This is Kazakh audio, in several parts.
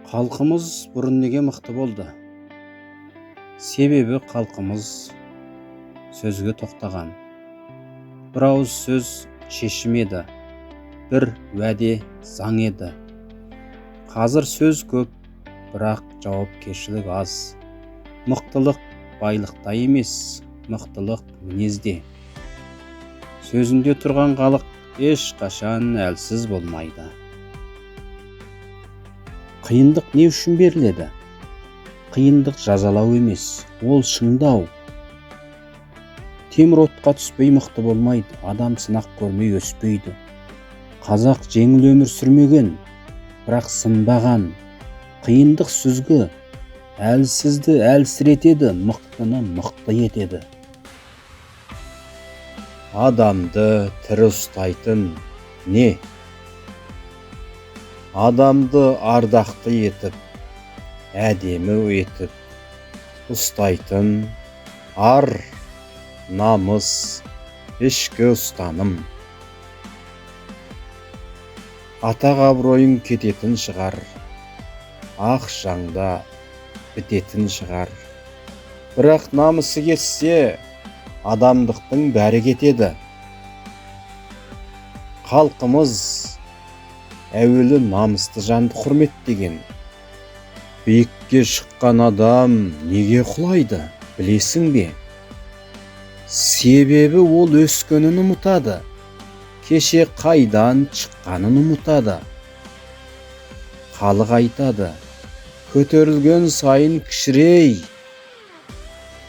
Халқымыз бұрын неге мықты болды? Себебі халқымыз сөзге тоқтаған. Бір ауыз сөз шешім еді, бір уәде заң еді. Қазір сөз көп, бірақ жауапкершілік аз. Мықтылық байлықта емес, мықтылық мінезде. Сөзінде тұрған халық ешқашан әлсіз болмайды. Қиындық не үшін беріледі? Қиындық жазалау емес, ол шыңдау. Темір отқа түспей мықты болмайды, адам сынақ көрмей өспейді. Қазақ жеңіл өмір сүрмеген, бірақ сынбаған. Қиындық сүзгі, әлсізді әлсіретеді, мықтыны мықты етеді. Адамды тірі ұстайтын не? Адамды ардақты етіп, әдемі етіп ұстайтын ар, намыс, ішкі ұстаным. Атақ абыройың кететін шығар, ақшаң да бітетін шығар. Бірақ намысы кетсе, адамдықтың бәрі кетеді. Халқымыз әуелі намысты жанды құрметтеген. Биікке шыққан адам неге құлайды, білесің бе? Себебі ол өскенін ұмытады, кеше қайдан шыққанын ұмытады. Халық айтады, көтерілген сайын кішірей.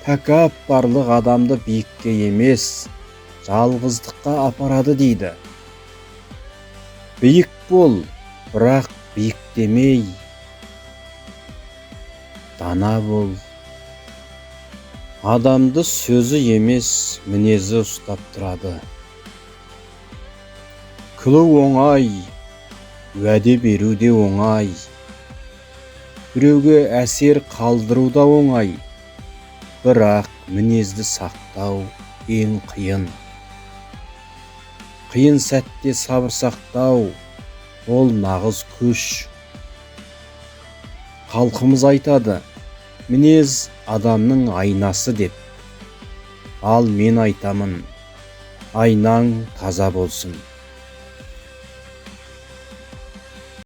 Тәкаппарлық адамды биікке емес, жалғыздыққа апарады дейді. Биік бол, бірақ биіктемей. Дана бол. Адамды сөзі емес, мінезі ұстап тұрады. Күлу оңай, уәде беру де оңай. Біреуге әсер қалдыру да оңай. Бірақ мінезді сақтау ең қиын. Қиын сәтте сабыр сақтау ол нағыз күш. Халқымыз айтады, мінез адамның айнасы деп. Ал мен айтамын, айнаң таза болсын.